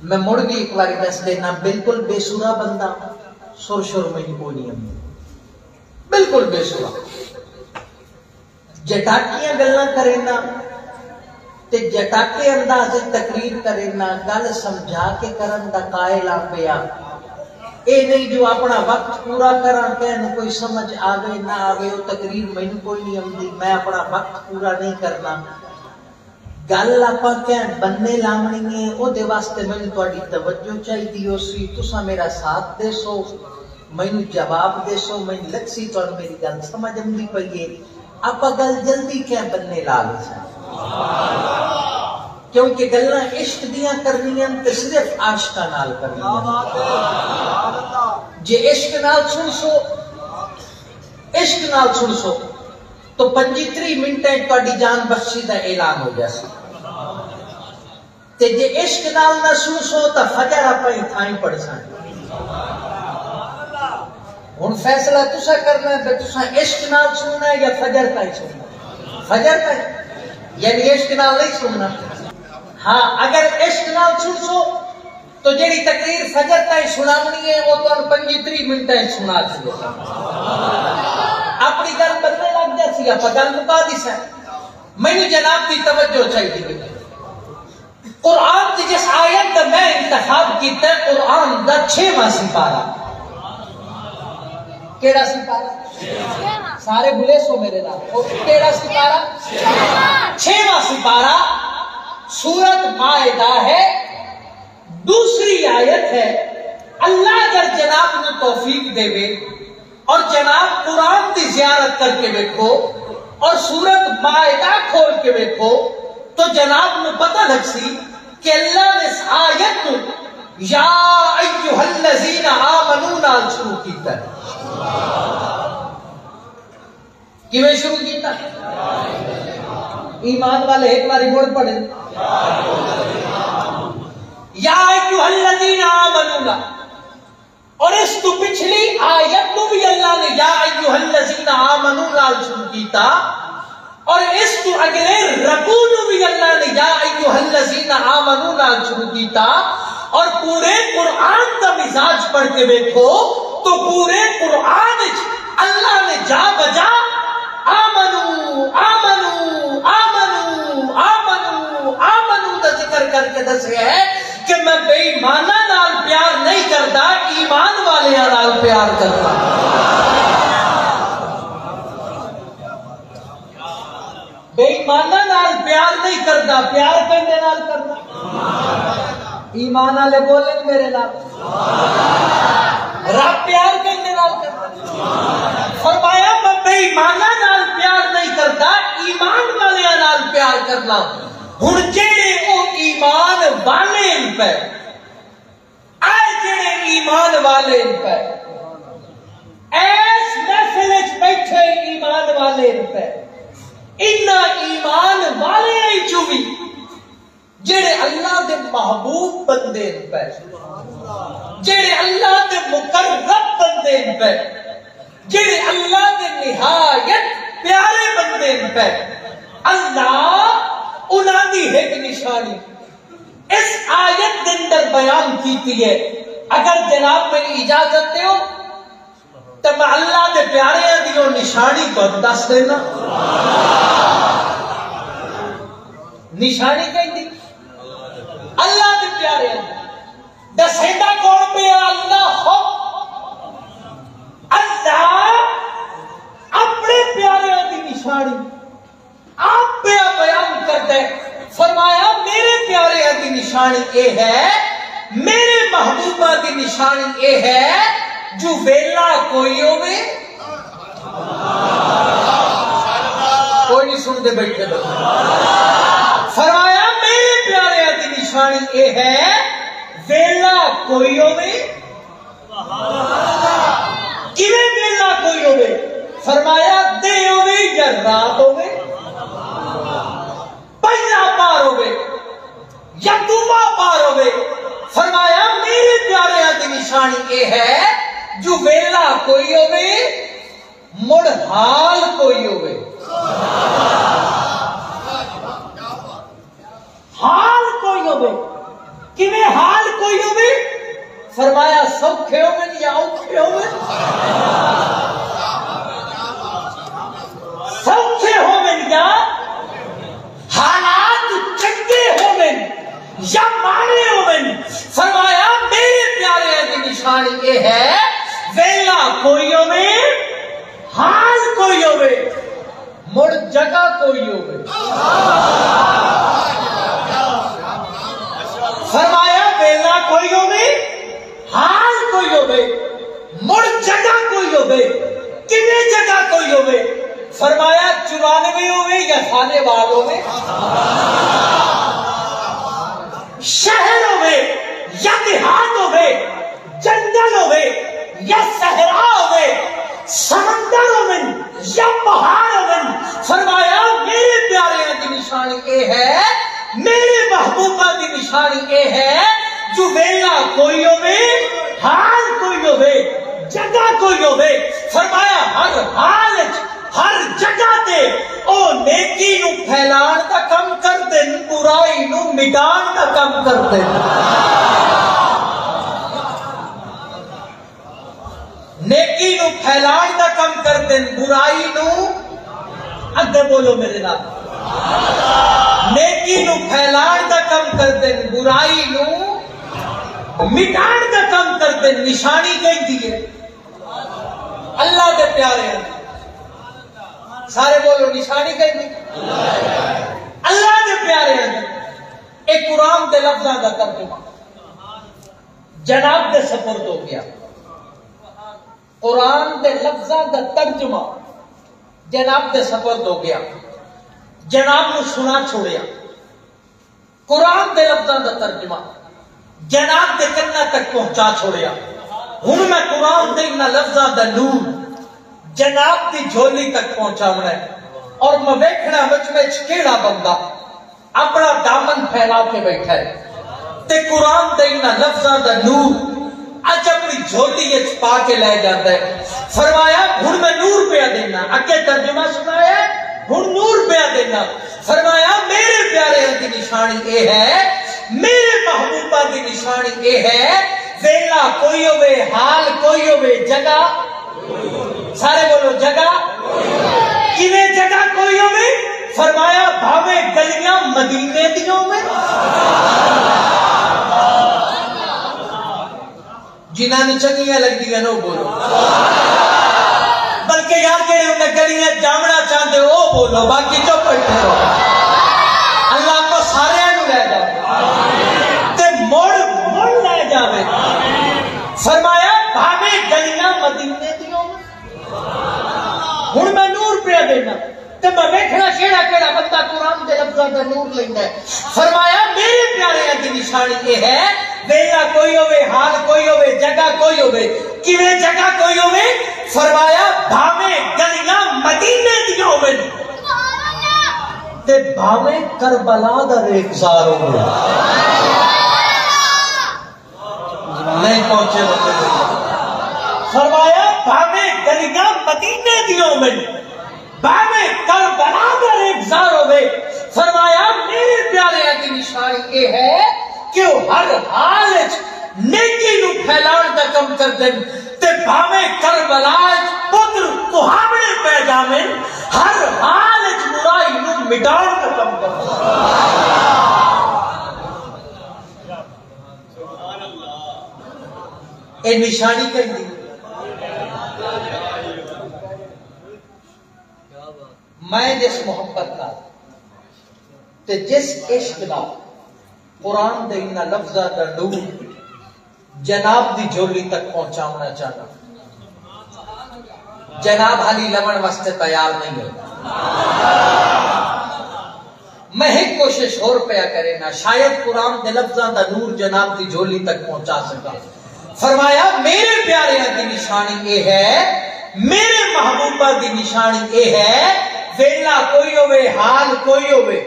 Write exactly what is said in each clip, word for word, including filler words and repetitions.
میں مڑ وی ہک واری ݙس ݙینا، بالکل بے سرا بندہ، سر شر میں کوئی نہیں آندی، بالکل بے سرا۔ جٹاکیاں گلاں کرینا تے جٹاکے انداز وچ تقریر کرینا، گل سمجھا کے کرن دا قائل آں پیا۔ اے نہیں جو اپنا وقت پورا کراں، کہیں نوں کوئی سمجھ آوے نہ آوے، او تقریر مینوں کوئی نہیں آندی، میں اپنا وقت پورا نہیں کرنا۔ گل آپاں کہیں بننے لاوݨی ہے، او دے واسطے مینوں تہاݙی توجہ چاہیدی ہوسی، تساں میرا ساتھ ݙیسو، مینوں جواب ݙیسو، مینوں لڳسی تہاݙوں میری گل سمجھ آندی پئی ہے۔ آپاں گل جلدی کہیں بننے لا ویساں، کیونکہ گلاں عشق دیاں کرنیاں تے صرف عاشقاں نال کرنیاں۔ جے عشق نال سݨسو، عشق نال سݨسو، تو پنجی تریہہ منٹاں وچ تہاݙی جان بخشی دا اعلان ہو جاسی۔ تے جے عشق نال نہ سݨسو تاں فجر آپاں اتھائیں پڑھساں۔ ہݨ فیصلہ تساں کرنا ہے کہ تساں عشق نال سݨنا ہے یا فجر تائیں سݨنا ہے؟ فجر تائیں، یعنی عشق نال نہیں سݨنا۔ ہاں، اگر عشق نال سݨسو تو جیڑھی تقریر فجر تائیں سݨاوݨی ہے، او تہاݙوں پنجی تریہہ منٹاں وچ سݨا چھوڑے۔ اپݨی گل بننے لڳ جاسی، آپاں گل مکا ݙیساں۔ مینوں جناب دی توجہ چاہیدی ہے۔ قرآن دی جس آیت دا میں انتخاب کیتا ہے، قرآن دا چھیواں سپارہ۔ کیڑا سپارہ؟ سارے بھلے سو میرے نال۔ او کیڑا سپارہ؟ چھیواں سپارہ، سورۃ مائدہ ہے۔ دوسری آیت ہے، اللہ اگر جناب نوں توفیق ݙیوے اور جناب قرآن دی زیارت کر کے ویکھو اور سورۃ مائدہ کھول کے ویکھو تو جناب نوں پتہ لڳسی کہ اللہ نے اس آیت نوں یا ایھا الذین آمنو نال شروع کیتا ہے۔ کیویں شروع کیتا؟ ایمان والے ہک واری مڑ پڑھے، یا ایھا الذین آمنو نال۔ اور اس تو پچھلی آیت نوں بھی اللہ نے یا ایھا الذین آمنو نال شروع کیتا، اور اس تو اگلے رکوع نوں بھی اللہ نے یا ایھا الذین آمنو نال شروع کیتا۔ اور پورے قرآن دا مزاج پڑھ کے ویکھو تو پورے قرآن وچ اللہ نے جا بجا آمنو، آمنو، آمنو، آمنو، آمنو دا ذکر کر کے دسیا ہے کہ میں بے ایماناں نال پیار نہیں کردا، ایمان والیاں نال پیار کردا۔ بے ایماناں نال پیار نہیں کردا، پیار کیندے نال کردا؟ ایمان والے بولن میرے نال۔ رب پیار کیندے نال کردا؟ فرمایا، میں بے ایماناں نال پیار نہیں کردا، ایمان والیاں نال پیار کرنا۔ ہݨ جیڑھے او ایمان والے ہن پئے، اے جیڑھے ایمان والے ہن پئے، ایس محفل وچ بیٹھے ایمان والے ہن پئے، انہاں ایمان والے وچوں وی جیڑھے اللہ دے محبوب بندے ہن پئے، جیڑھے اللہ دے مقرب بندے ہن پئے، جیڑھے اللہ دے نہایت پیارے بندے ہن پئے، اللہ انہاں دی ہک نشانی اس آیت دے اندر بیان کیتی ہے۔ اگر جناب میری اجازت دیو، تے میں اللہ دے پیاریاں دی او نشانی تہاکوں ݙس ݙینا۔ نشانی کہیں دی؟ اللہ دے پیاریاں دی۔ ݙسیندا کون پیا؟ اللہ خود۔ اللہ اپݨے پیاریاں دی نشانی آپ پیا بیان کردا ہے، فرمایا، میرے پیاریاں دی نشانی اے ہے، میرے محبوباں دی نشانی اے ہے جو ویلا کوئی ہووے۔ کوئی نہیں سݨدے بیٹھے ٻچے۔ فرمایا، میرے پیاریاں دی نشانی اے ہے، ویلا کوئی ہووے۔ کیویں ویلا کوئی ہووے؟ فرمایا، ݙینہہ ہووے یا رات ہووے، پہلا پار ہووے یا ݙوواں پار ہووے۔ فرمایا، میرے پیاریاں دی نشانی اے ہے جو ویلا کوئی ہووے، مڑ حال کوئی ہووے۔ حال کوئی ہووے، کیویں حال فرمایا، سوکھے ہوون یا اوکھے ہوون؟ سوکھے ہوون یا حالات چنگے ہوون یا ماڑے ہوون؟ فرمایا، میرے پیاریاں دی نشانی اے ہے، ویلا کوئی ہوے، حال کوئی ہوے، مڑ جگہ کوئی ہوے۔ فرمایا، ویلا کوئی ہوے، حال کوئی ہوے، مڑ جگہ کوئی ہوے۔ کنے جگہ کوئی ہوے؟ فرمایا، چورانوے ہوے یا سارے وال ہوے، شہر ہوے یا دیہات ہوے، جنگل ہوے یا صحرا ہوے، سمندر ہوون یا پہاڑ ہوون۔ فرمایا، میرے پیاریاں دی نشانی اے ہے، میرے محبوباں دی نشانی اے ہے، جو ویلا کوئی ہوے، حال کوئی ہوے، جگہ کوئی ہوے۔ فرمایا، ہر حال وچ، ہر جگہ تے او نیکی نو پھیلان دا کم کردن، برائی نو مٹان دا کم کردن۔ نیکی نو پھیلان دا کم کردن، برائی نو، اگے بولو میرے نال، نیکی نو پھیلان دا کم کردن، برائی نو مٹان دا کم کردن۔ نشانی کہیں دی ہے؟ اللہ دے پیارے ہیں۔ سارے بولو، نشانی کہیں دی؟ اللہ دے پیارے ہیں۔ ایک قرآن دے لفظاں دا ترجمہ جناب دے سپرد ہو گیا۔ قرآن دے لفظاں دا ترجمہ جناب دے سپرد ہو گیا، جناب نو سنا چھوڑیا۔ قرآن دے لفظاں دا ترجمہ جناب دے کناں تک پہنچا چھوڑیا۔ ہن میں قرآن دے انہاں لفظاں دا نور جناب دی جھولی تک پہنچاوݨا ہے، اور میں ویکھݨا وچ وچ کیڑھا بندہ اپݨا دامن پھیلا کے بیٹھا ہے تے قرآن دے انہاں لفظاں دا نور اڄ اپݨی جھولی اچ پا کے لے جاندا ہے۔ فرمایا، ہݨ میں نور پیا ݙینا، اڳے ترجمہ سݨایا ہے، ہݨ نور پیا ݙینا۔ فرمایا، میرے پیاریاں دی نشانی اے ہے، میرے محبوباں دی نشانی اے ہے، ویلا کوئی ہووے، حال کوئی ہووے، جگہ سارے بولو، جگہ۔ کیویں جگہ کوئی ہووے؟ فرمایا، بھاویں گلیاں مدینے دیاں ہوون۔ جنہاں نوں چنگیاں لڳدیاں نے، او بولو۔ بلکہ یار، جڑے انہیں گلیاں جاوݨا چاہندے ہو، او بولو، باقی چپ بیٹھے رہو۔ اللہ کو سارے نوں لے جاوے۔ تے مڑ، مڑ لے جاوے۔ فرمایا، بھاویں گلیاں مدینے دیاں ہوون۔ ہݨ میں نور پیا ݙینا، تے میں ویکھݨا کیڑھا کیڑھا بندہ قرآن دے لفظاں دا نور لیندا ہے۔ فرمایا، میرے پیاریاں دی نشانی اے ہے، ویلا کوئی ہووے، حال کوئی ہووے، جگہ کوئی ہووے، کیویں جگہ کوئی ہووے، فرمایا، بھاویں گلیاں مدینے دیاں ہوون، تے بھاویں کربلا دا ریخسار ہووے۔ نہیں پہنچے بندے۔ فرمایا، بھاویں گلیاں مدینے دیاں ہوون، بھاویں کربلا دا ریخسار ہووے۔ فرمایا، میرے پیاریاں دی نشانی اے ہے کہ او ہر حال اچ نیکی نوں پھیلاوݨ دا کم کردن، تے بھاویں کربلا اچ پتر کوہاوݨے پئے جاون، ہر حال اچ برائی نوں مٹاوݨ دا کم کردن۔ اے نشانی کہیں دی؟ میں جس محبت نال تے جس عشق نال قرآن دے انہاں لفظاں دا نور جناب دی جھولی تک پہنچاوݨا چاہنداں، جناب حالی لوݨ واسطے تیار نہیں ہو۔ میں ہک کوشش ہور پیا کرینا، شاید قرآن دے لفظاں دا نور جناب دی جھولی تک پہنچا سکاں۔ فرمایا، میرے پیاریاں دی نشانی اے ہے، میرے محبوباں دی نشانی اے ہے، ویلا کوئی ہووے، حال کوئی ہووے،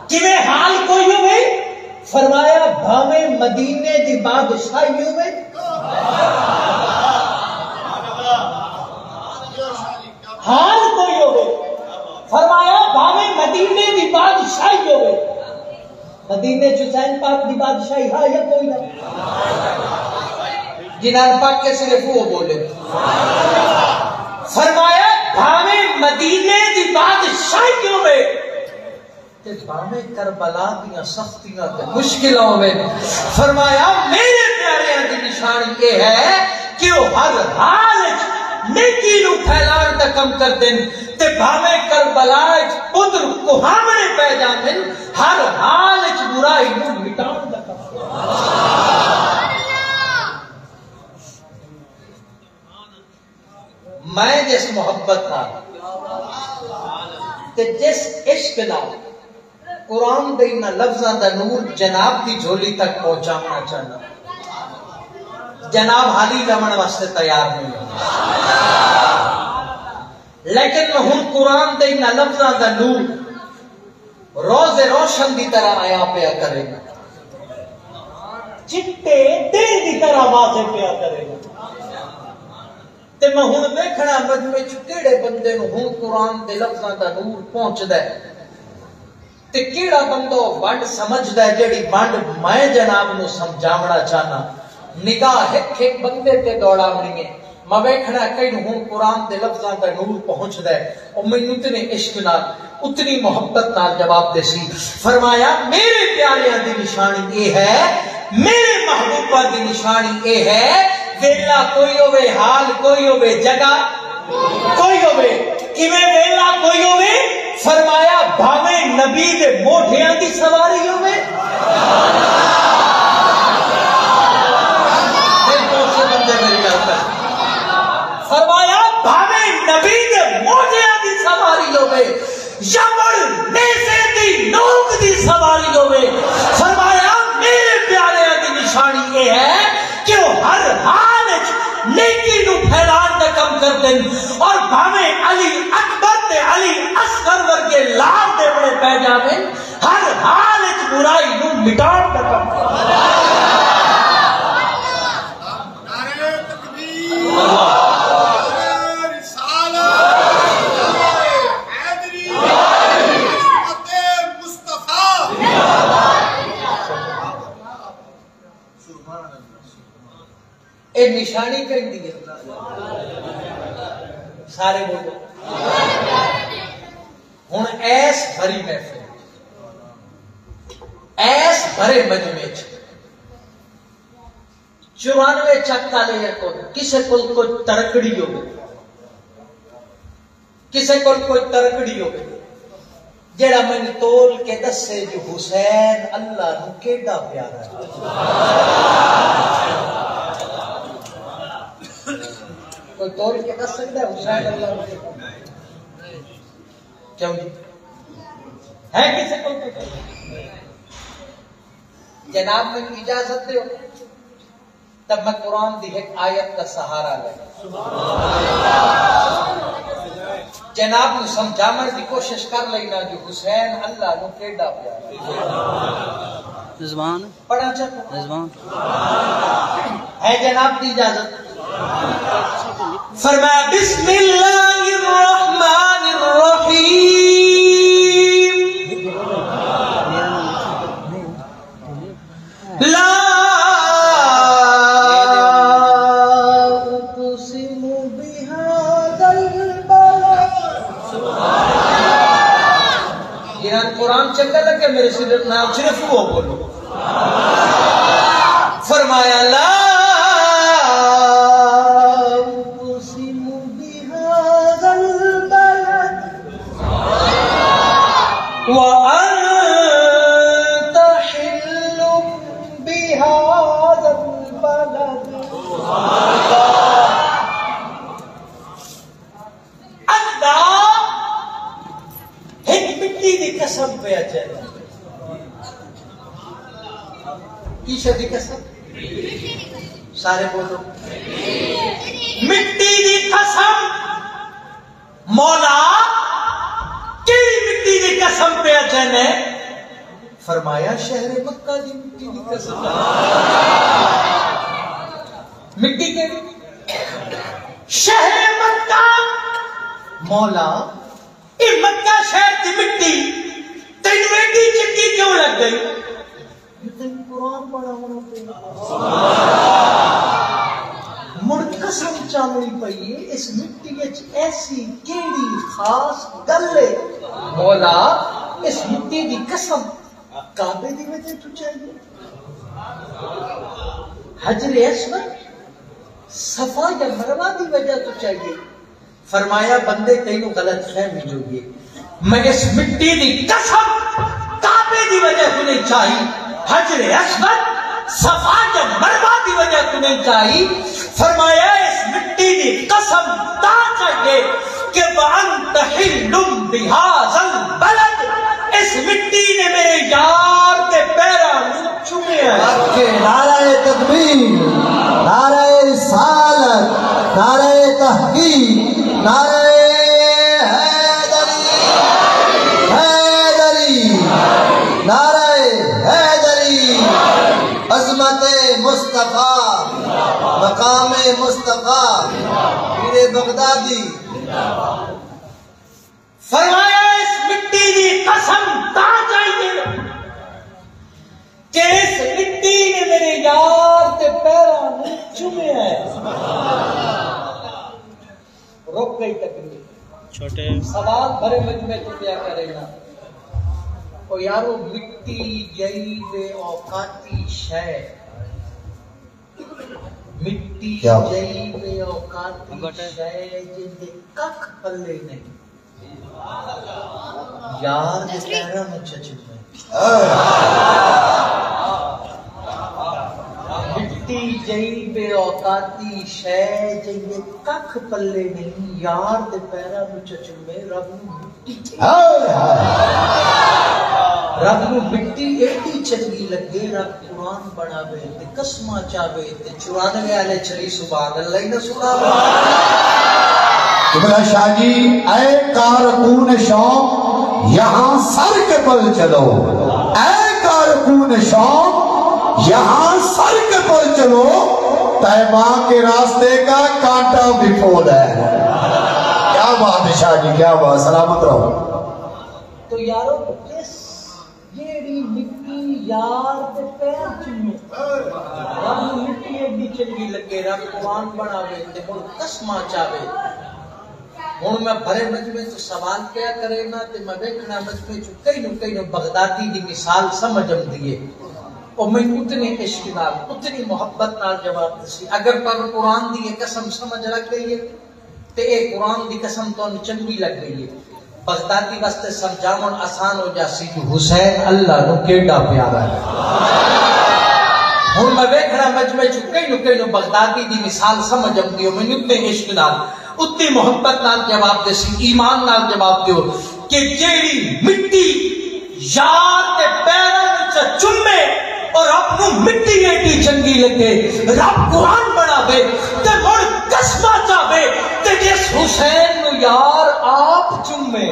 کیویں حال کوئی ہووے، فرمایا، بھاویں مدینے دی بادشاہی ہووے، حال کوئی ہووے، فرمایا، بھاویں مدینے دی بادشاہی ہووے، مدینے چ حسین پاک دی بادشاہی ہا یا کوئی نہ؟ جنہاں پاک کے صرف وہ بولے۔ فرمایا، بھاویں مدینے دی بادشاہی ہوے تے بھاویں کربلا دیاں سختیاں تے مشکلاں ہوے، فرمایا، میرے پیاریاں دی نشانی اے ہے کہ او ہر حال وچ نیکی نو پھیلان دا کم کردن، تے بھاویں کربلا وچ پتر کوہاوݨے پے جاندن، ہر حال وچ برائی نو مٹاوݨ دا کم۔ میں جس محبت نال تے جس عشق نال قرآن دے انہاں لفظاں دا نور جناب دی جھولی تک پہنچاوݨا چاہنا، جناب حالی لوݨ واسطے تیار نہیں ہو، لیکن میں ہن قرآن دے انہاں لفظاں دا نور روز روشن دی طرح آیا پیا کرے، چٹے دے دی طرح واضح پیا کرے۔ تے میں ہن ویکھݨا مجمع وچ کیڑھے بندے نوں ہن قرآن دے لفظاں دا نور پہنچدا ہے، تے کیڑھا بندہ او ونڈ سمجھدا ہے جیڑھی ونڈ میں جناب نوں سمجھاوݨا چاہنا۔ نگاہ ہک ہک بندے تے دوڑاوݨی ہے۔ میں ویکھݨا کہیں ہن قرآن دے لفظاں دا نور پہنچدا ہے، او مینوں اتنے عشق نال، اتنی محبت نال جواب ݙیسی۔ فرمایا، میرے پیاریاں دی نشانی اے ہے، میرے محبوباں دی نشانی اے ہے، ویلا کوئی ہوے، حال کوئی ہوے، جگہ کوئی ہوے، کیویں ویلا کوئی ہوے، فرمایا، بھاویں نبی دے موڈھیاں دی سواری ہوے۔ دل پہنچے بندے میری گل تے۔ فرمایا، بھاویں نبی دے موڈھیاں دی سواری ہوے، یا مڑ نیزے دی نوک دی سواری ہوے۔ فرمایا، میرے پیاریاں دی نشانی اے ہے کہ او ہر حال وچ نیکی نو پھیلان دا کم کردن، اور بھاویں علی اکبر تے علی اصغر ورگے لال ݙیوݨے پے جاون، ہر حال وچ برائی نو مٹاوݨ دا کم کردن۔ نعرہ تکبیر، نعرہ رسالت، حیدری، عظمت مصطفیٰ۔ اے نشانی کہیں دی ہے؟ سارے بولو۔ ہن ایس بھری محفل، ایس بھرے مجمع چ چورانوے چک آلے یا کوئی، کسے کول کوئی ترکڑی ہوے، کسے کول کوئی ترکڑی ہوے، جیڑھا مینوں تول کے ݙسے جو حسین اللہ نوں کیݙا پیارا ہے۔ کوئی تول کے ݙس سڳدا ہے حسین اللہ نوں کیݙا پیارا ہے؟ کیوں جی؟ ہے کسے کول کوئی؟ جناب، مینوں اجازت ݙیو، تب میں قرآن دی ہک آیت دا سہارا لے، جناب نوں سمجھاوݨ دی کوشش کر لینا جو حسین اللہ نوں کیݙا پیارا۔ رضوان۔ پڑھا چا؟ رضوان۔ ہے جناب دی اجازت؟ فرمایا، بسم اللہ الرحمن الرحیم۔ لا اقسم بهذا البلد۔ جنہاں قرآن چنگا لگے، میرے سر نام صرف وہ بولو۔ فرمایا، لا اقسم بهذا البلد وأنت حل بهذا البلد۔ اللہ ہک مٹی دی قسم پیا چیندا۔ کس دی قسم؟ سارے بولو۔ مٹی دی قسم۔ مولا، کیڑھی مٹی دی قسم پیا چیندے؟ فرمایا، شہر مکہ دی مٹی دی قسم۔ مٹی کیڑھی؟ شہر مکہ۔ مولا، اے مکہ شہر دی مٹی تینوں ایڈی چنگی کیوں لگ گئی؟ قرآن بݨاوݨا پئے۔ مڑ قسم چاوݨی پئی ہے، اس مٹی وچ ایسی کیڑھی خاص ڳل ہے؟ مولا، اس مٹی دی قسم کعبے دی وجہ توں چاہیے، حجر اسود، صفا یا مروہ دی وجہ توں چاہیے؟ فرمایا، بندے، تینوں غلط فہمی جو ہے۔ میں اس مٹی دی قسم کعبے دی وجہ توں نہیں چاہی، حجر اسود، صفا یا مروہ دی وجہ توں نہیں چاہی۔ فرمایا، اس مٹی دی قسم تاں چاہیے کہ وَأَنْتَ حِلٌّ بِهَذَا الْبَلَدِ، اس مٹی نے میرے یار دے پیراں نوں چومیا ہے۔ آکھے، نعرہ تکبیر، نعرہ رسالت، نعرہ تحقیق، نعرہ حیدری، حیدری، نعرہ حیدری، عظمت مصطفیٰ، مقام مصطفیٰ، پیر بغدادی۔ فرمایا، اس مٹی دی قسم تاں چاہیے کہ اس مٹی نے میرے یار دے پیراں نوں چومیا ہے۔ رک ڳئی تقریر۔ چھوٹے۔ سوال بھرے مجمع چ پیا کرے نا۔ او یارو، مٹی جئی بے اوقاتی شے، مٹی کیا؟ جئی بے اوقاتی شے جیندے ککھ پلے نہیں۔ یار دے پیراں نوں چا چومے۔ مٹی جئی بے اوقاتی شے جیندے ککھ پلے نہیں، یار دے پیراں نوں چا چومے۔ رب نوں مٹی، ہائے ہائے۔ رب نوں مٹی ایڈی چنگی لگے، رب قرآن بݨاوے تے قسماں چاوے تے چورانوے آلے چلی سبحان اللہ ہی نہ سݨاوے۔ قبلہ شاہ جی، اے کارکون شوق، یہاں سر کے بل چلو۔ اے کارکون شوق، یہاں سر کے بل چلو، طیبہ کے راستے کا کانٹا بھی پھول ہے۔ کیا بات ہے شاہ جی، کیا بات، سلامت رہو۔ تو یارو، کس جیڑھی مٹی یار دے پیر چومے، رب نوں مٹی ایڈی چنگی لگے، رب قرآن بݨاوے تے مڑ قسماں چاوے۔ ہݨ میں بھرے مجمع چ سوال پیا کرے نا تے میں ویکھݨا مجمع چ کئی نوں کئی نوں بغدادی دی مثال سمجھ آندی ہے۔ او میں اتنے عشق نال، اتنی محبت نال جواب ݙسی۔ اگر تہاکوں قرآن دی یہ قسم سمجھ لڳ ڳئی ہے، تے اے قرآن دی قسم تہانوں چنگی لڳ ڳئی ہے۔ بغدادی واسطے سمجھاوݨ آسان ہو جاسی جو حسین اللہ نوں کیݙا پیارا ہے۔ ہݨ میں ویکھݨا مجمع چ کہیں نوں کہیں نوں بغدادی دی مثال سمجھ آندی ہو، میں اتنے عشق نال، اتنی محبت نال جواب ݙیسی، ایمان نال جواب ݙیو کہ جیڑھی مٹی یار دے پیراں وچ چمے اور رب نوں مٹی ایڈی چنگی لگے، رب قرآن بݨاوے تے مڑ قسماں چاوے تے جس حسین نوں یار آپ چمے۔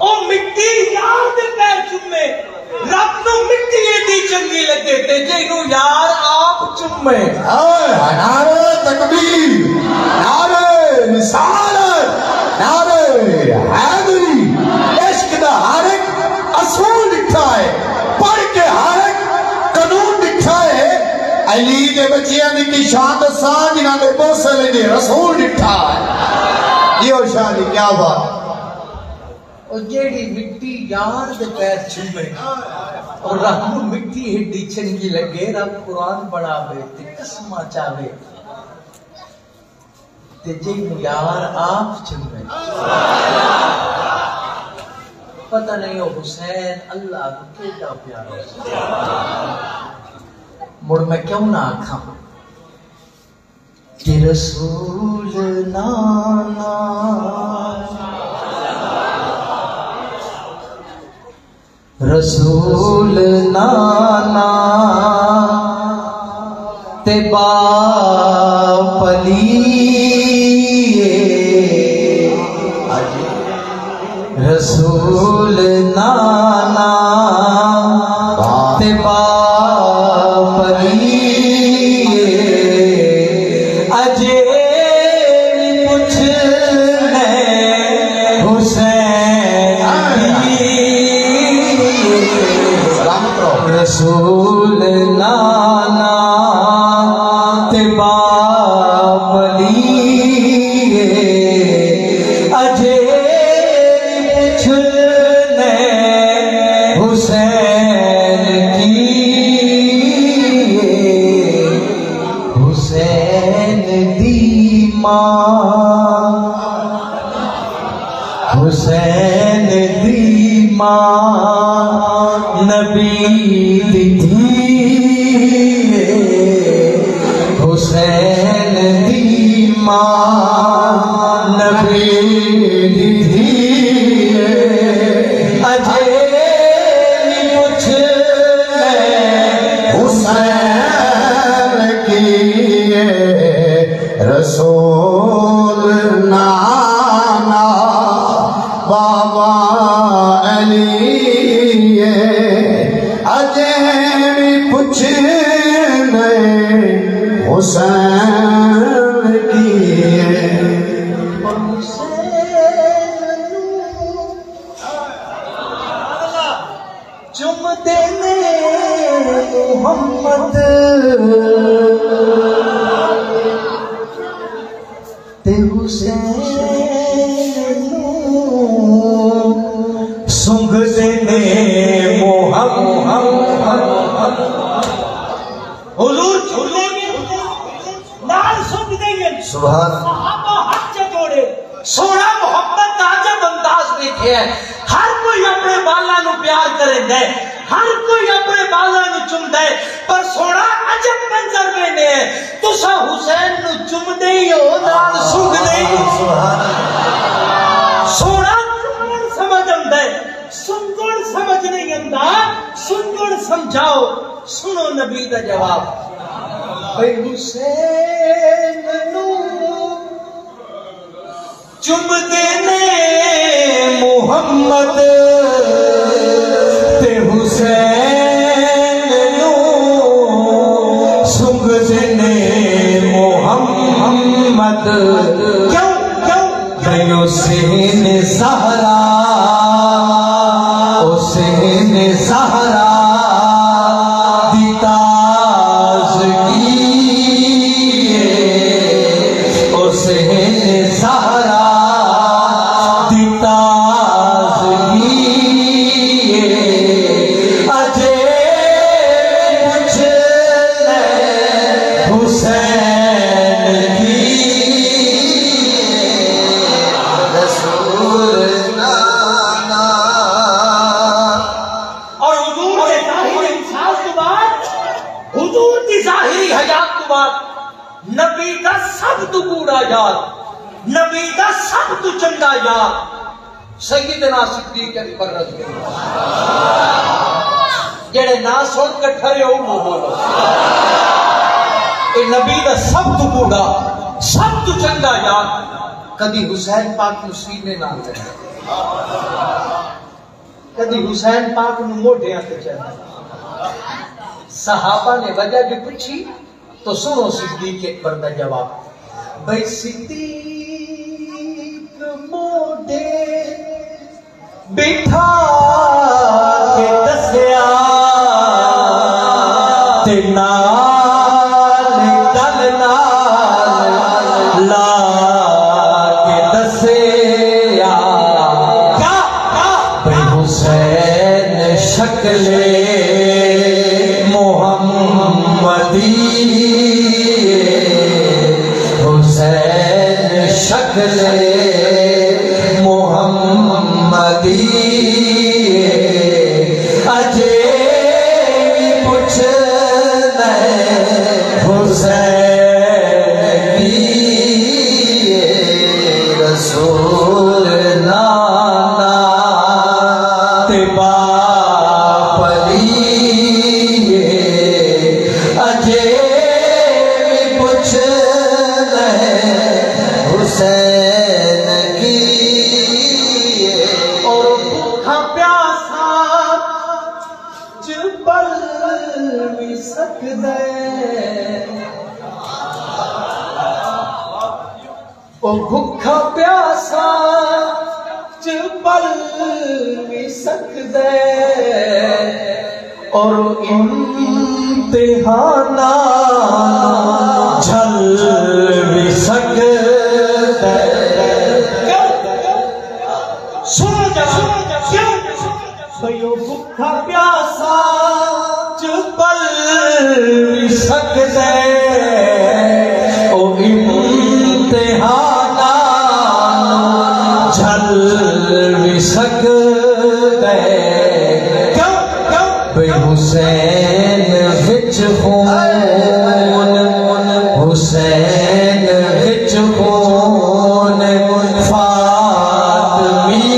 او مٹی یار دے پیر چمے۔ رب نوں مٹی ایڈی چنگی لگے تے جینوں یار آپ چمے۔ ہائے، نعرہ تکبیر، نعرہ رسالت، نعرہ حیدری۔ عشق دا ہر ہک اصول ݙٹھا ہے، پڑھ کے ہر ہک قانون ݙٹھا ہے۔ علی دے بچیاں دی کی شان دساں، جنہاں دے بوسے لیندے رسول ݙٹھا ہے۔ جیو شاہ جی، کیا بات۔ او جیڑھی مٹی یار دے پیر چمے، او رب نوں مٹی ایڈی چنگی لگے، رب قرآن بݨاوے تے قسماں چاوے، تے جینوں یار آپ چمے۔ پتہ نہیں او حسین اللہ کوں کیݙا پیارا سی۔ مڑ میں کیوں نہ آکھاں، کہ رسول نانا، رسول نانا تے با پلی، رسول نانا تے با پلی، اجے وی پچھدے حسین۔ رسول نانا تے باپ علی، اجے پچھنے حسین کیے، حسین دی ماں، حسین دی ماں نبی دی دھی، حسین دی ماں نبی دی دھی، اجے پچھنے حسین کیے، رسول نانا بابا علی، اجے وی پچھنے حسین کیے۔ چمدے نے محمد تے حسین نوں، سنگدے نے محمد۔ حضور چمدے نے، نال سنگدے نے۔ سبحان۔ صحابہ ہتھ چا جوڑے۔ سوہݨا محبت دا عجب انداز ݙیکھے ہے۔ ہر کوئی اپݨے ٻالاں نوں پیار کریندا ہے، ہر کوئی اپݨے ٻالاں نوں چمدا ہے، پر سوہݨا عجب منظر ویندے ہے۔ تساں حسین نوں چمدے ہی ہو، نال سنگدے ہی ہو۔ سبحان اللہ۔ سوہݨا چمݨ سمجھ آندا ہے، سنگݨ سمجھ نہیں آندا۔ سنگݨ سمجھاؤ، سنو نبی دا جواب۔ بھئی حسین نوں چمدے نے محمد تے حسین نوں، سنگدے نے محمد۔ کیوں؟ کیوں؟ بھئی حسین زہرا، حسین زہرا دی تازگی، حسین زہرا دی تازگی، اجے پچھنے حسین دی۔ رسول نانا۔ اور حضور دے ظاہری وصال توں بعد، حضور دی ظاہری حیات توں بعد، نبی دا سب توں ٻوڑھا یار، نبی دا سب توں چنڳا یار سیدنا صدیق اکبر رضی اللہ عنہ۔ جیڑھے نہ سݨ کے ٹھرے ہو، منہ بولو۔ اے نبی دا سب توں ٻوڑھا، سب توں چنڳا یار کدی حسین پاک نوں سینے نال لے، کدی حسین پاک نوں موڈھیاں تے چڑھا۔ صحابہ نے وجہ جو پچھی، تو سنو صدیق اکبر دا جواب۔ بھئی صدیق موڈھے بٹھا کے ݙسیا، تے نال گل نال لا کے ݙسیا۔ کیا؟ بھئی حسین شکل محمدی، حسین شکل محمدی، اجے وی پچھدے حسین دی، رسول نانا تے باپ علی، اجے وی پچھدے حسین دی۔ اور بھکھا پیاسا چ پل وی سڳدے، او بھکھا پیاسا چ پل وی سڳدے، اور امتحاناں جھل وی سڳدے۔ سنو جا، سنو جا، سنو جا۔ بھئی او بکھا پیاسا چ پل وی سڳدے۔ او امتحاناں جھل وی سڳدے۔ کیوں؟ بھئی حسین وچ خون، حسین وچ خون فاطمی،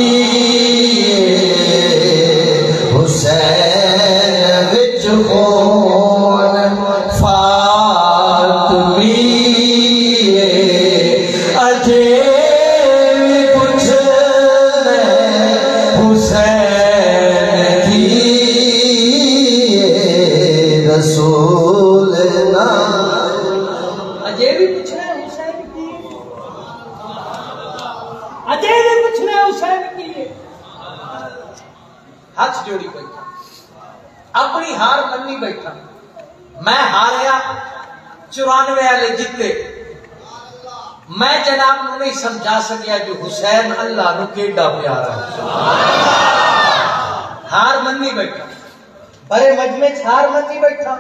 حسین وچ خون فاطمی۔ اجے وی پچھدے حسین کیے رسول نہ۔ اجے وی پچھدے حسین کیے۔ اجے وی پچھدے حسین کیے۔ ہتھ جوڑی بیٹھا، اپݨی ہار منی بیٹھا۔ میں ہاریا، چورانوے والے جتے۔ میں جناب نوں نہیں سمجھا سڳیا جو حسین اللہ نوں کیݙا پیارا ہے۔ ہار منی بیٹھا، بھرے مجمع چ ہار منی بیٹھا،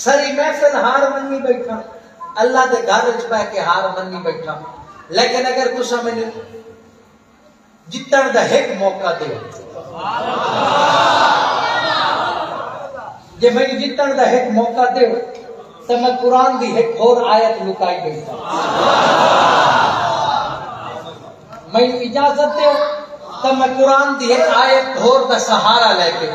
سری محفل ہار منی بیٹھا، اللہ دے گھر وچ ٻہہ کے ہار منی بیٹھا۔ لیکن اگر تساں مینوں جتݨ دا ہک موقع ݙیو۔ جے میکوں جتݨ دا ہک موقع ݙیو، تاں میں قرآن دی ہک ہور آیت لکائی ٻیٹھاں۔ میکوں اجازت ݙیو، تاں میں قرآن دی ہک آیت ہور دا سہارا لے کے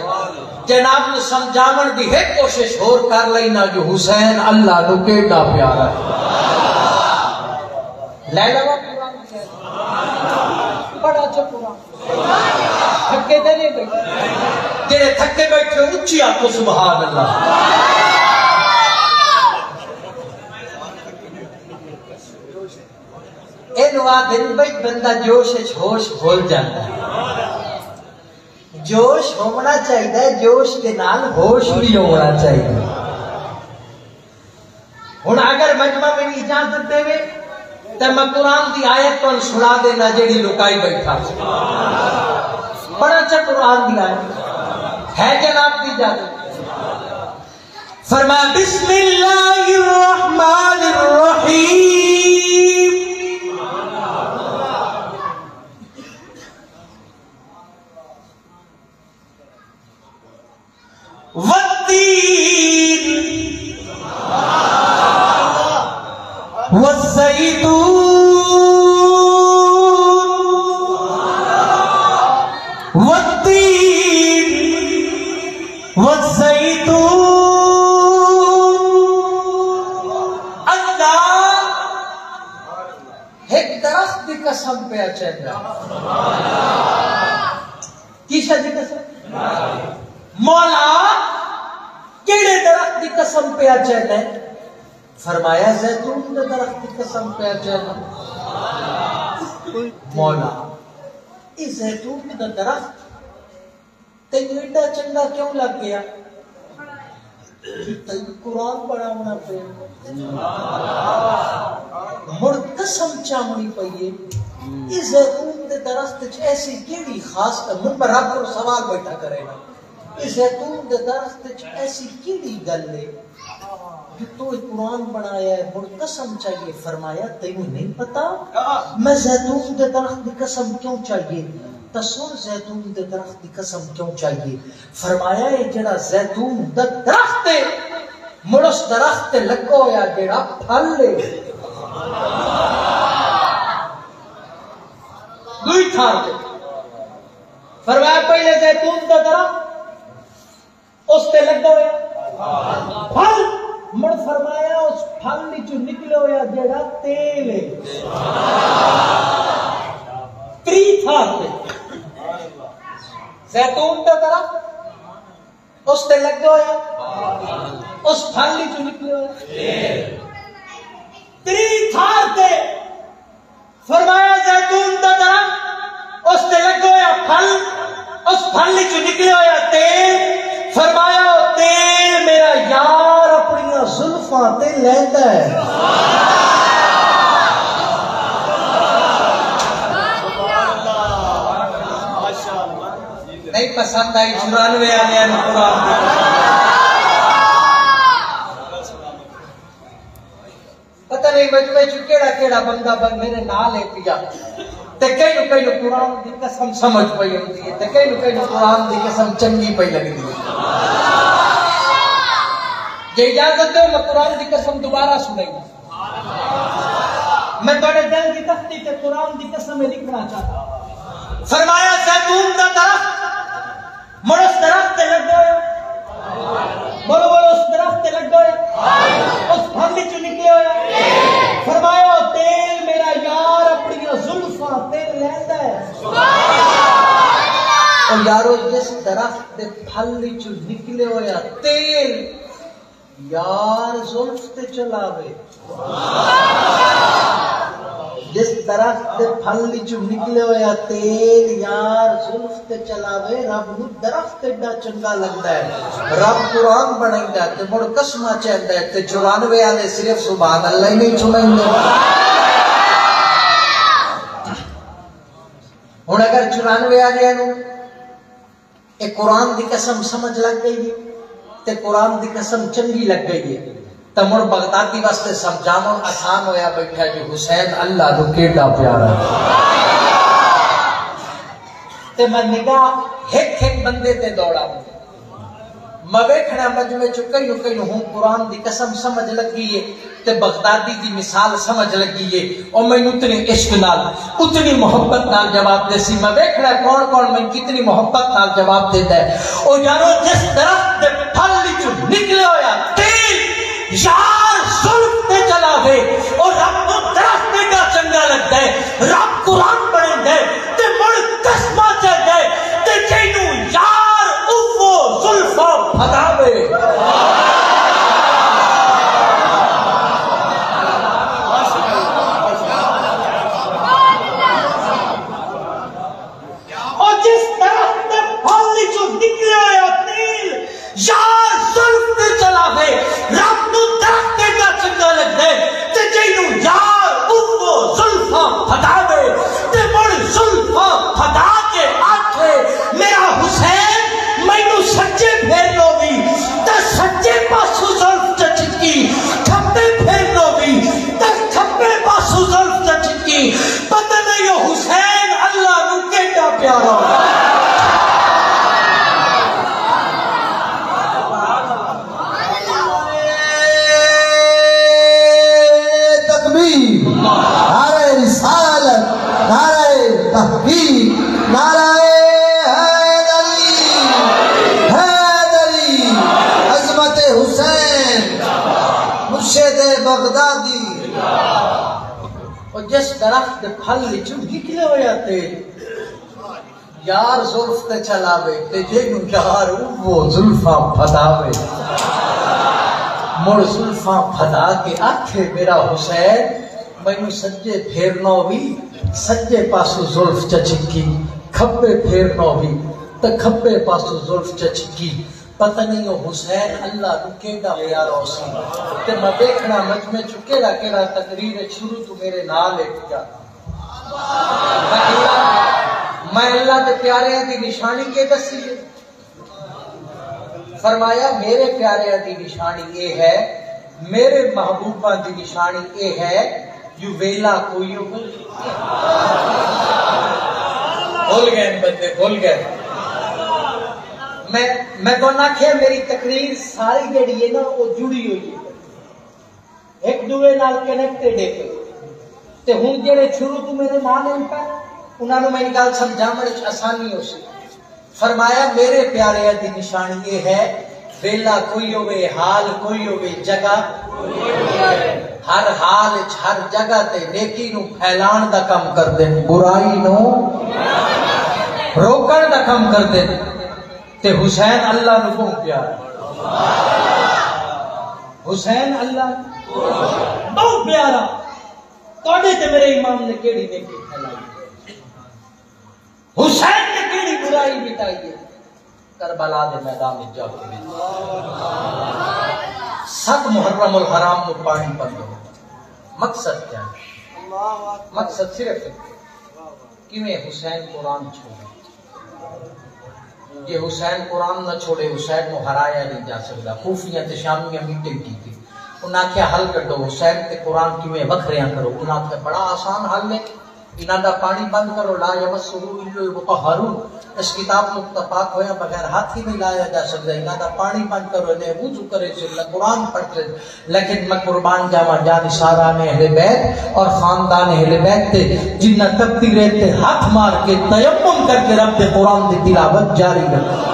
جناب نوں سمجھاوݨ دی ہک کوشش ہور کر لینا جو حسین اللہ نوں کیݙا پیارا ہے۔ لے لواں قرآن دی آیت۔ بڑا اچھا پروگرام۔ تھکے تے نہیں بیٹھے۔ جڑے تھکے بیٹھے ہو، اچھی آکھو سبحان اللہ۔ اینو آدھن بھئی بندہ جوش اچ ہوش بھل جاندا ہے۔ جوش ہووݨا چاہیدا ہے، جوش دے نال ہوش بھی ہووݨا چاہیدا ہے۔ ہݨ اگر مجمع میکوں اجازت ݙیوے تاں میں قرآن دی آیت تہاݙے سݨا ݙینا جیڑھی لکائی ٻیٹھاں۔ پڑھاں چا قرآن دی آیت؟ ہے جناب دی اجازت؟ فرمایا، بسم اللہ الرحمن الرحیم۔ والتين والزيتون والتين والزيتون۔ اللہ ہک درخت دی قسم پیا چیندا۔ کس دی قسم؟ مولا، کیڑھے درخت دی قسم پیا چیندا؟ فرمایا، زیتون دے درخت دی قسم پیا چیندا۔ مولا، اے زیتون دا درخت تینوں ایݙا چنڳا کیوں لڳ ڳیا؟ تینوں قرآن پڑھاوݨا پئے۔ مڑ قسم چاوݨی پئی ہے۔ اے زیتون دے درخت اچ ایسی کیڑھی خاص، ہݨ میں رب کوں سوال ٻیٹھا کرے نا، اے زیتون دے درخت اچ ایسی کیڑھی ڳل ہے جو توں اے قرآن بݨایا ہے، مڑ قسم چاہیے؟ فرمایا، تینوں نہیں پتہ میں زیتون دے درخت دی قسم کیوں چاہیے؟ تاں سݨ، زیتون دے درخت دی قسم کیوں چاہیے؟ فرمایا، اے جڑا زیتون دا درخت ہے، مڑ اس درخت تے لڳا ہویا جڑا پھل ہے۔ ݙوئی تھاں تے فرمایا، پہلے زیتون دا درخت، اس تے لڳا ہویا پھل، مڑ فرمایا، اس پھل وچوں نکلیا ہویا جڑا تیل ہے۔ تریہہ تھاں تے زیتون دا درخت، اس تے لڳا ہویا، اس پھل وچوں نکلیا ہویا۔ تریہہ تھاں تے فرمایا، زیتون دا درخت، اس تے لڳا ہویا پھل، اس پھل وچوں نکلیا ہویا تیل۔ فرمایا، تے لیندا ہے۔ نہیں پسند آئی چورانوے آلیاں نوں قرآن۔ پتہ نہیں مجمع چ کیڑا کیڑا بندہ بن میرے نال ہے پیا۔ تے کئی نو کئی نو قرآن دی قسم سمجھ پئی ہوندی ہے، تے کئی نو کئی نو قرآن دی قسم چنگی پئی لگدی ہے۔ جے اجازت دیو، میں قرآن دی قسم دوبارہ سنائی۔ میں تہاڈے دل دی تختی تے قرآن دی قسم لکھنا چاہتا۔ فرمایا، زیتون دا درخت، مڑ اس درخت تے لگا ہویا۔ بولو، بولو، اس درخت تے لگا ہویا۔ اس پھل وچوں نکلیا ہویا۔ فرمایا، او تیل میرا یار اپنیاں زلفاں تے لیندا ہے۔ او یارو، جس درخت دے پھل وچوں نکلیا ہویا تیل یار زلف تے چلاوے، جس درخت دے پھل وچوں نکلیا ہویا تیل یار زلف تے چلاوے، رب نوں درخت ایڈا چنگا لگدا ہے۔ رب قرآن بݨیندا ہے تے مڑ قسماں چیندا ہے تے چورانوے آلے صرف سبحان اللہ ہی نہیں سݨیندے۔ ہݨ اگر چورانوے آلیاں نوں اے قرآن دی قسم سمجھ لڳ ڳئی ہے تے قرآن دی قسم چنڳی لڳ ڳئی ہے، تاں مڑ بغدادی واسطے سمجھاوݨ آسان ہویا ٻیٹھا جو حسین اللہ نوں کیݙا پیارا ہے۔ تے میں نگاہ ہک ہک بندے تے دوڑاواں۔ میں ویکھݨا مجمع چ کہیں کہیں ہوں قرآن دی قسم سمجھ لڳی ہے۔ تے بغدادی دی مثال سمجھ لڳی ہے۔ او مینوں اتنے عشق نال، اتنی محبت نال جواب ݙیسی۔ میں ویکھݨا کون کون مینوں کتنی محبت نال جواب ݙیندا ہے۔ او یارو، جس درخت دے پھل وچوں نکلیا ہویا تیل یار زلف تے چلاوے، او رب نوں درخت ایݙا چنڳا لڳدا ہے۔ رب قرآن بݨیندا ہے تے مڑ قسماں چیندا ہے تے جینوں یار اوہو زلفاں پھداوے۔ او جس درخت دے پھل وچوں نکلیا ہویا تیل یار زلف تے چلاوے، رب نوں درخت ایݙا چنڳا لڳدا ہے تے جینوں یار اوہو زلفاں پھداوے تے مڑ زلفاں پھدا کے آکھے، میرا حسین، مینوں سجے پھیرݨو وی تاں سجے پاسوں زلف چا چھکی، کھبے پھیرݨو وی تاں کھبے پاسوں زلف چا چھکی۔ پتہ نہیں او حسین اللہ نوں کیݙا پیارا ہویا۔ تکبیر، نعرہ رسالت، نعرہ تحقیق، نعرہ حیدری، حیدری، عظمت حسین، مرشد بغدادی۔ او جس درخت دے پھل وچوں نکلیا ہویا تیل یار زلف تے چلاوے، تے جینوں یار اوہو زلفاں پھداوے۔ مڑ زلفاں پھدا کے آکھے، میرا حسین، مینوں سجے پھیرݨو وی، سجے پاسوں زلف چا چھکی، کھبے پھیرݨو وی، تے کھبے پاسوں زلف چا چھکی۔ پتہ نہیں او حسین اللہ نوں کیݙا پیارا ہوسی۔ تے میں ویکھݨا مجمع چ کیڑا کیڑا تقریر اچ شروع توں میرے نال اے پیا۔ میں اللہ، میں اللہ دے پیاریاں دی نشانی کے دسی ہے؟ فرمایا، میرے پیاریاں دی نشانی اے ہے، میرے محبوباں دی نشانی اے ہے، جو ویلا کوئی ہووے۔ بھل ڳئے بندے، بھل ڳئے۔ میں، میں تہاکوں آکھیا، میری تقریر ساری جیڑھی ہے نا، او جڑی ہوئی ہے، ہک ݙوئے نال کنیکٹڈ ہے۔ تے ہݨ جیڑھے شروع توں میرے نال ہن پئے، انہاں نوں میری ڳالھ سمجھاوݨ وچ آسانی ہوسی۔ فرمایا، میرے پیاریاں دی نشانی اے ہے، ویلا کوئی ہووے، حال کوئی ہووے، جگہ، ہر حال اچ، ہر جگہ تے نیکی نوں پھیلاݨ دا کم کردن، برائی نوں روکݨ دا کم کردن۔ تے حسین اللہ نوں ٻہوں پیارا۔ حسین اللہ ٻہوں پیارا۔ تہاݙے تے میرے امام نے کیڑھی نیکی پھیلائی؟ حسین نے کیڑھی برائی مٹائی ہے؟ کربلا دے میدان وچ جا کے ݙیکھو۔ ست محرم الحرام نو پاݨی پندو۔ مقصد کیا ہے؟ مقصد صرف کیویں حسین قرآن چھوڑے۔ جے حسین قرآن نہ چھوڑے، حسین نو ہرایا نہیں جا سکدا۔ کوفیاں تے شامیاں میٹنگ کیتی، انہاں آکھیا حل کڈھو، حسین تے قرآن کیویں وکھریاں کرو؟ انہاں آکھیا بڑا آسان حل ہے، انہاں دا پاݨی بند کرو، لا یمسہ الا المطہرون، اس کتاب نو تاں پاک ہویا بغیر ہتھ ہی نہیں لایا جا سکدا۔ انہاں دا پاݨی بند کرو، انہیں وضو کرے سن، نہ قرآن پڑھ سن۔ لیکن میں قربان جاواں، جانثاران اہل بیت اور خاندان اہل بیت تے جنہاں تپتی ریت تے ہتھ مار کے تیمم کر کے رب دے قرآن دی تلاوت جاری رکھی۔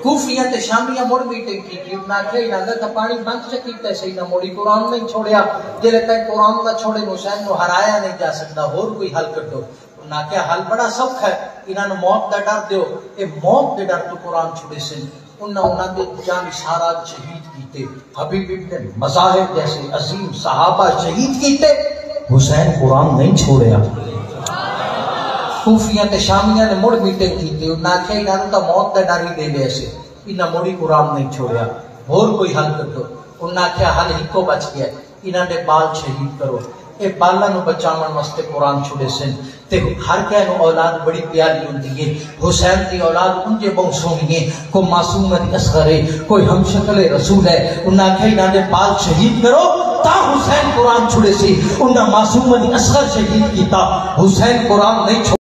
کوفیاں تے شامیاں مڑ میٹنگ کیتی، انہاں آکھیا انہاں دا تاں پاݨی بند چا کیتا ہے، سئیں نہ موڑی قرآن نہیں چھوڑیا۔ جیلے تئیں قرآن نہ چھوڑے، حسین نو ہرایا نہیں جا سکدا، ہور کوئی حل کڈھو۔ انہاں آکھیا حل بڑا سوکھا ہے، انہاں نو موت دا ڈر دیو، اے موت دے ڈر توں قرآن چھڑیسن۔ انہاں انہاں دے جانثاران شہید کیتے، حبیب ابن مظاہر جیسے عظیم صحابہ شہید کیتے، حسین قرآن نہیں چھوڑیا۔ کوفیاں تے شامیاں نے مڑ میٹنگ کیتی، انہاں آکھیا انہاں نو تاں موت دا ڈر ہی دے لیا سے، انہاں مڑ ہی قرآن نہیں چھوڑیا، ہور کوئی حل کڈھو۔ انہاں آکھیا حل ہکو بچ گیا، انہاں دے بال شہید کرو۔ اے بالاں نو بچاوݨ واسطے قرآن چھڑیسن۔ تے ہر کہیں نو اولاد بڑی پیاری ہوندی ہے۔ حسین دی اولاد اونجے ٻہوں سوہݨی ہے۔ کو معصوم علی اصغر ہے، کوئی ہم شکل رسول ہے۔ انہاں آکھیا انہاں دے بال شہید کرو تاں حسین قرآن چھڑیسی۔ انہاں معصوم علی اصغر شہید کیتا، حسین قرآن نہیں چھوڑیا۔